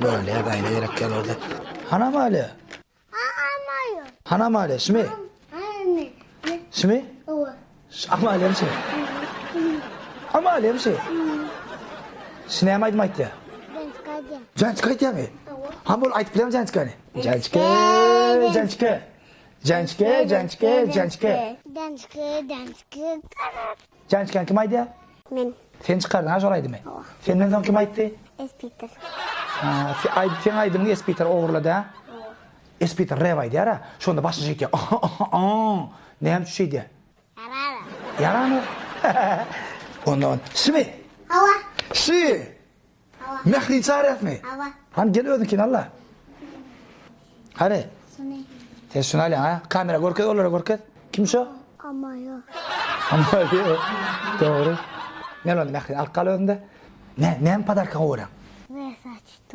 Bolýar, gaýna gerek ýaly boldy. Hany Amalia? Hany Amalia, şumy? Şumy? Amalia şu. Amalia şu. Şu näme aýdym aýtýar? Jançka aýtýarmy? Ha bol aýdyp bilermi Jançkany? Jançka, Jançka. Jançka, Jançka, Jançka. Jançka, Jançka. Jançkany kim aýdýar? Men. Sen çykardyň ha şol aýdymy? Senden soň kim aýtdy? Espiter. Ha, seň aýdymyňy Espiter ogurlady ha? Espiter rap aýdýar-a. Şonda başy şeýtýär. Näme üçin şeýdýär? Ýaranok. Ýaranok. Onda on. Şimi? Hawa. Şi. Hawa. Mährin çagyrýasmy? Hawa. Hany gel özüňkini al-la. Hany? Şuny. Sen şuny alýaň ha? Kamera görkez, olara görkez. Kim şo? Amaýa. Amaýa. Dogry. Gel onda Mährin alyp gal özüňde. Nä, näme podarka goýraň? Versace.